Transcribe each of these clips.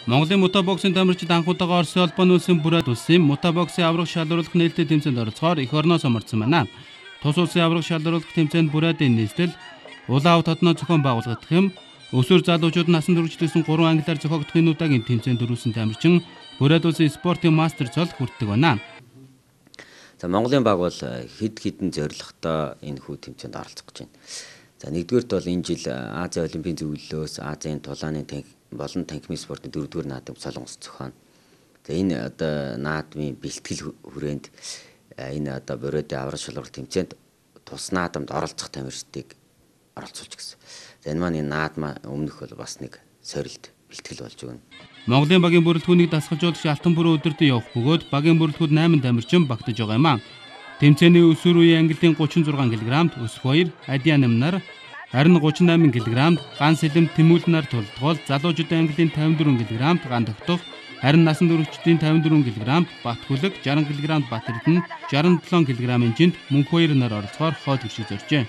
Монголын мутай боксын тамирчид анх удаага Оросын холбооны улсын Бүрээд улсын мутай боксын аварга шалруулах нээлттэй тэмцээнд оролцохоор эх орноос амарсан байна. Тус улсын аварга шалруулах тэмцээнд Бүрэдийн нийслэл Улаан хотноо зохион байгуулагдах юм. Өсвөр залуучууд насан туршид 3 ангилаар зохиогдох энэ удаагийн тэмцээнд дөрвсөн тамирчин Бүрээд улсын спортын мастер цол хүртдэг байна. За Монголын баг бол хэд хэдэн зорилготой энэ хүү тэмцээнд оролцох гэж байна. За нэгдүгээрт бол энэ жил Азийн олимпийн зөвлөлөөс Азийн тулааны танхим болон танхимын спортын дөрөвдүгээр наадам Солонгос зохионо. За энэ одоо наадмын бэлтгэл хүрээнд энэ одоо Бүрээдийн аварга шалралт тэмцээнд тус наадамд оролцох тамирчдыг оролцуулж гисэн. За энэ маань энэ наадмаа өмнөх бол бас нэг сорилт бэлтгэл болж өгнө. Монголын багийн бүрэлдэхүүнийг дасгалжуулагч Алтан бүрэн өдөртөө явах бөгөөд багийн бүрэлдэхүүн 8 тамирчин багтаж байгаа юм а. Тэмцээний өсвөр үеийн ангилын 36 кг-д Өсөх баяр, Адианам нар, харин 38 кг-д Ган Сэлэм Тэмүүлэн нар тултгуул залуучуудын ангилын 54 кг-д Ган тогтох, харин насан туршидын 54 кг-д Бат Хүлэг, 60 кг-д Бат Эрдэнэ, 67 кг-ын жинт Мөнх баяр нар оролцохоор хойд хөршиг зоржээ.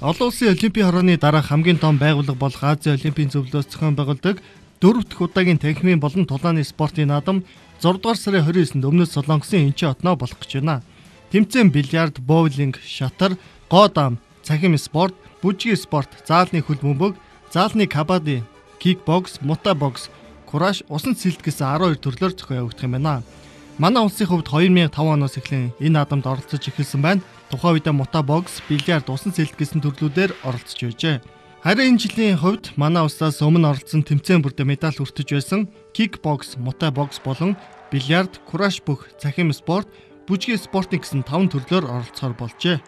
Олон улсын олимпийн хорооны дараах хамгийн том байгууллага болох Азийн олимпийн зөвлөлөөс зохион байгуулдаг дөрөв дэх удаагийн танхимын болон тулааны спортын наадам 6 дугаар сарын 29-нд өмнөд Солонгосын Инчон хотноо болох гэж байна. Тэмцээн бильярд, боулинг, шатар, гоо даам, цахим спорт, бүжгийн спорт, заалны хөл бөмбөг, заалны кабади, кикбокс, мутай бокс, кураш, усан сэлт гэсэн 12 төрлөөр зохион явагдах юм байна. Манай улсын хувьд 2005 оноос эхлэн энэ наадамд оролцож эхэлсэн байна. Тухайн үедээ мутай бокс, бильярд, усан сэлт гэсэн төрлүүдээр оролцож байжээ. Харин энэ жилийн хувьд манай улсаас өмнө оролцсон тэмцээн бүрдээ медаль хүртэж байсан кикбокс, мутай бокс болон бильярд, кураш бүх цахим спорт, бүжгийн спортын гэсэн 5 төрлөөр оролцохоор болжээ.